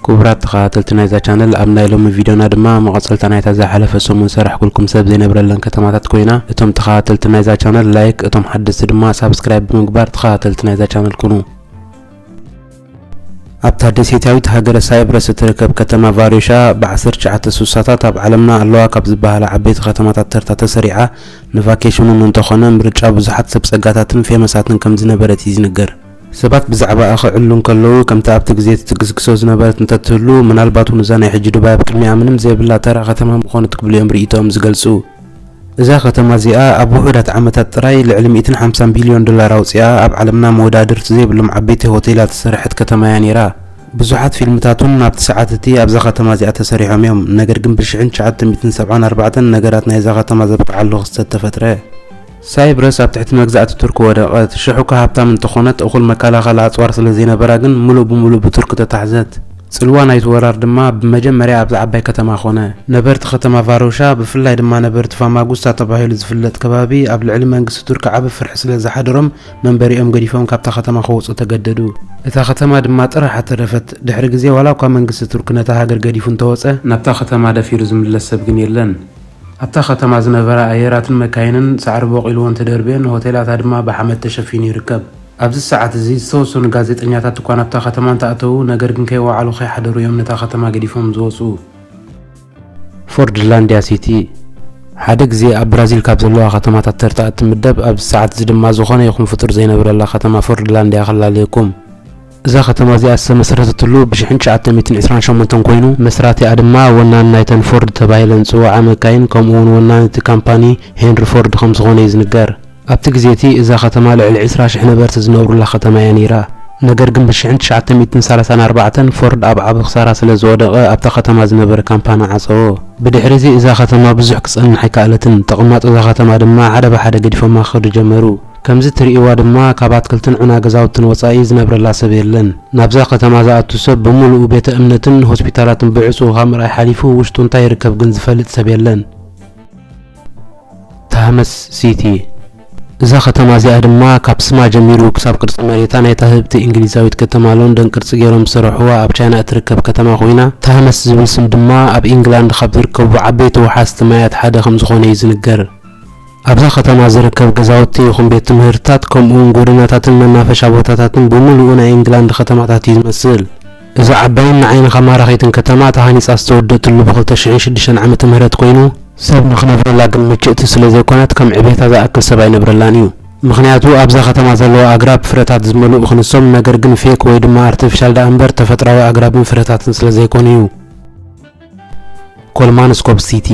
ክቡራት ተኸታተልቲ ናይዛ ቻነል፣ ኣብ ናይ ሎሚ ቪድዮና ድማ መቐጸልታ ናይታ ዝሓለፈ ሰሙን ሰራሕኩልኩም ሰብ ዘይነብረለን ከተማታት ኮይና፣ እቶም ተኸታተልቲ ናይዛ ቻነል ላይክ፣ እቶም ሓደስቲ ድማ ሳብስክራይብ ብምግባር ተኸታተልቲ ናይዛ ቻነል ኩኑ። ኣብታ ደሴታዊት ሃገረ ሳይፕረስ እትርከብ ከተማ ቫሮሻ ብ ዓሰርተ ትሽዓተ ስሳታት ኣብ ዓለምና ኣለዋ ካብ ዝበሃላ ዓበይቲ ከተማታት ተርታ ተሰሪዓ፣ ንቫኬሽኑን እንተኾነ ምርጫ ብዙሓት ሰብ ጸጋታትን ፌመሳትን ከም ዝነበረት እዩ ዝንገር። ሰባት ብዛዕባኣ ክዕሉ እንከለዉ፣ ከምቲ ኣብቲ ግዜ ትትግስግሶ ዝነበረት እንተትህሉ፣ ምናልባት እውን እዛ ናይ ሕጂ ዱባይ ኣብ ቅድሚኣ ምንም ዘይብላ ተራ ከተማ ምኾነት ክብሉ እዮም ርእይቶኦም ዝገልጹ። እዛ ከተማ እዚኣ ኣብ ውሑዳት ዓመታት ጥራይ ልዕሊ ሚእትን ሓምሳን ቢልዮን ዶላር ኣውጺኣ ኣብ ዓለምና መወዳድርቲ ዘይብሎም ዓበይቲ ሆቴላት ዝሰረሐት ከተማ እያ ነይራ። ብዙሓት ፊልምታት እውን ናብቲ ሰዓት እቲ ኣብዛ ከተማ እዚኣ ተሰሪሖም እዮም። ነገር ግን ብሽሕን ትሽዓተ ሚእትን ሰብዓን ኣርባዕተን ነገራት ናይዛ ከተማ ዘብቅዓሉ ክስተት ተፈጥረ። ሳይፕረስ ኣብ ትሕቲ መግዛእቲ ቱርኪ ወደቐት። ሽሕ እኳ ሃብታም እንተኾነት፣ እኹል መከላኸሊ ኣጽዋር ስለ ዘይነበራ ግን ምሉእ ብምሉእ ብቱርኪ ተታሕዘት። ጽልዋ ናይቲ ወራር ድማ ብመጀመርያ ኣብዛ ዓባይ ከተማ ኾነ። ነበርቲ ከተማ ቫሮሻ፣ ብፍላይ ድማ ነበርቲ ፋማጉስታ ተባሂሉ ዝፍለጥ ከባቢ፣ ኣብ ልዕሊ መንግስቲ ቱርኪ ዓቢ ፍርሒ ስለ ዝሓደሮም፣ መንበሪኦም ገዲፎም ካብታ ከተማ ክወጹ ተገደዱ። እታ ከተማ ድማ ጥራሕ ኣተረፈት። ድሕሪ ግዜ፣ ዋላ እኳ መንግስቲ ቱርኪ ነታ ሃገር ገዲፉ እንተወጸ፣ ናብታ ከተማ ደፊሩ ዝምለስ ሰብ ግን የለን። ኣብታ ከተማ ዝነበራ ኣየራትን መካይንን ሳዕሪ ቦቒልወን ተደርብየን፣ ሆቴላታ ድማ ብሓመድ ተሸፊኑ ይርከብ። ኣብዚ ሰዓት እዚ ዝተወሰኑ ጋዜጠኛታት እኳ ናብታ ከተማ እንተኣተዉ፣ ነገር ግን ከይወዓሉ ከይሓደሩ እዮም ነታ ከተማ ገዲፎም ዝወጹ። ፎርድላንድያ ሲቲ፣ ሓደ ግዜ ኣብ ብራዚል ካብ ዘለዋ ከተማታት ተርታ እትምደብ፣ ኣብዚ ሰዓት እዚ ድማ ዝኾነ ይኹን ፍጡር ዘይነብረላ ከተማ ፎርድላንድያ ከላልየኩም። እዛ ከተማ እዚኣ ዝተመስረተትሉ ብሽሕን ትሽዓተ ሚእትን ዕስራን ሸሞንተን ኮይኑ፣ መስራቲኣ ድማ ወናኒ ናይተን ፎርድ ተባሂለን ዝጽውዓ መካይን፣ ከምኡ እውን ወናኒ እቲ ካምፓኒ ሄንሪ ፎርድ ከም ዝኾነ እዩ ዝንገር። ኣብቲ ግዜ እቲ እዛ ከተማ ልዕሊ ዕስራ ሽሕ ነበርቲ ዝነብሩላ ከተማ እያ ነይራ። ነገር ግን ብሽሕን ትሽዓተ ሚእትን ሰላሳን ኣርባዕተን ፎርድ ኣብ ዓቢ ክሳራ ስለ ዝወደቐ ኣብታ ከተማ ዝነበረ ካምፓኒ ዓጸዎ። ብድሕሪ እዚ እዛ ከተማ ብዙሕ ክጸንሕ ኣይከኣለትን። ተቐማጦ እዛ ከተማ ድማ ሓደ ብሓደ ገዲፎማ ክኸዱ ጀመሩ። ከምዚ ትርእይዋ ድማ ካብ ኣትክልትን ዑና ገዛውትን ወጻኢ ዝነብረላ ሰብ የለን። ናብዛ ከተማ ዝኣቱ ሰብ ብምሉኡ ቤተ እምነትን ሆስፒታላትን ብዕጹው ካብ ምርኣይ ሓሊፉ ውሽጡ እንታይ ይርከብ ግን ዝፈልጥ ሰብ የለን። ታህመስ ሲቲ። እዛ ከተማ እዚኣ ድማ ካብ ስማ ጀሚሩ ክሳብ ቅርጺ መሬታ ናይታ ህብቲ እንግሊዛዊት ከተማ ሎንደን ቅርጺ ገይሮም ዝሰርሕዋ ኣብ ቻይና እትርከብ ከተማ ኮይና፣ ታህመስ ዝብል ስም ድማ ኣብ ኢንግላንድ ካብ ዝርከቡ ዓበይቲ ወሓዝቲ ማያት ሓደ ከም ዝኾነ እዩ ዝንገር። ኣብዛ ከተማ ዝርከብ ገዛውቲ ይኹን ቤት ትምህርትታት፣ ከምኡ እውን ጎደናታትን መናፈሻ ቦታታትን ብምሉኡ ናይ ኢንግላንድ ከተማታት እዩ ዝመስል። እዛ ዓባይን ንዓይንኻ ማራኺትን ከተማ ተሃኒጻ ዝተወደእትሉ ብ ክልተ ሽሕን ሽዱሽተን ዓመተ ምህረት ኮይኑ፣ ሰብ ንኽነብረላ ግን ምችእቲ ስለ ዘይኮነት፣ ከም ዕቤታ ዝኣክል ሰብ ኣይነብረላን እዩ። ምኽንያቱ ኣብዛ ከተማ ዘለዉ ኣግራብ ፍረታት ዝመልኡ ክንሶም፣ ነገር ግን ፌክ ወይ ድማ ኣርቲፊሻል ደኣ እምበር ተፈጥራዊ ኣግራብን ፍረታትን ስለ ዘይኮኑ እዩ። ኮልማንስኮፕ ሲቲ።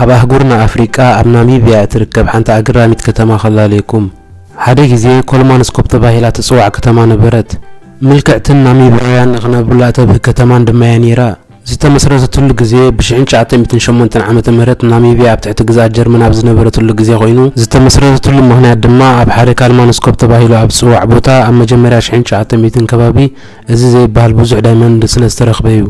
ኣብ ኣህጉርና ኣፍሪቃ ኣብ ናሚብያ እትርከብ ሓንቲ ኣግራሚት ከተማ ከላልየኩም። ሓደ ግዜ ኮልማንስኮፕ ተባሂላ ትጽዋዕ ከተማ ነበረት። ምልክዕትን ናሚብያውያን ንኽነብሩላ እተብህግ ከተማን ድማ እያ ነይራ። ዝተመስረተትሉ ግዜ ብሽሕን ትሽዓተ ሚእትን ሸሞንተን ዓመተ ምህረት ናሚብያ ኣብ ትሕቲ ግዝኣት ጀርመን ኣብ ዝነበረትሉ ግዜ ኮይኑ፣ ዝተመስረተትሉ ምኽንያት ድማ ኣብ ሓደ ካልማንስኮፕ ተባሂሉ ኣብ ዝጽዋዕ ቦታ ኣብ መጀመርያ ሽሕን ትሽዓተ ሚእትን ከባቢ እዚ ዘይበሃል ብዙሕ ዳይመንድ ስለ ዝተረኽበ እዩ።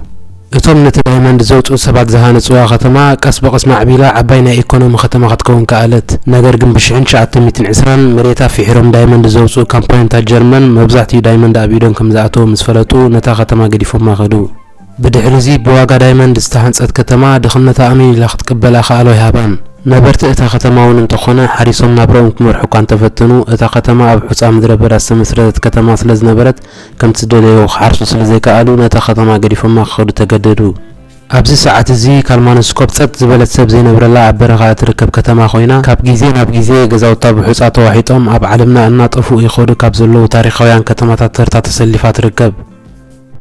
እቶም ነቲ ዳይመንድ ዘውጽኡ ሰባት ዝሃነጽዋ ከተማ ቀስ ብቐስ ማዕቢላ ዓባይ ናይ ኢኮኖሚ ከተማ ክትከውን ከኣለት። ነገር ግን ብሽሕን ትሽዓተ ሚእትን ዕስራን መሬታ ፊሒሮም ዳይመንድ ዘውጽኡ ካምፓኒታት ጀርመን መብዛሕትኡ ዳይመንድ ኣብ ኢዶም ከም ዝኣተወ ምስ ፈለጡ ነታ ከተማ ገዲፎማ ከዱ። ብድሕሪ እዚ ብዋጋ ዳይመንድ ዝተሃንጸት ከተማ ድኽነታ ኣሚን ኢላ ክትቅበላ ክኣሎ ኣይሃባን። ነበርቲ እታ ከተማ እውን እንተኾነ ሓሪሶም ናብራኦም ክመርሑ እኳ እንተፈተኑ፣ እታ ከተማ ኣብ ሑጻ ምድረ በዳ ዝተመስረተት ከተማ ስለ ዝነበረት፣ ከምቲ ዝደለይዎ ክሓርሱ ስለ ዘይከኣሉ፣ ነታ ከተማ ገዲፎማ ክኸዱ ተገደዱ። ኣብዚ ሰዓት እዚ ካልማንስኮፕ ጸጥ ዝበለት ሰብ ዘይነብረላ ኣብ በረኻ እትርከብ ከተማ ኮይና፣ ካብ ግዜ ናብ ግዜ ገዛውታ ብሑጻ ተዋሒጦም ኣብ ዓለምና እናጠፍኡ ይኸዱ ካብ ዘለዉ ታሪኻውያን ከተማታት ተርታ ተሰሊፋ ትርከብ።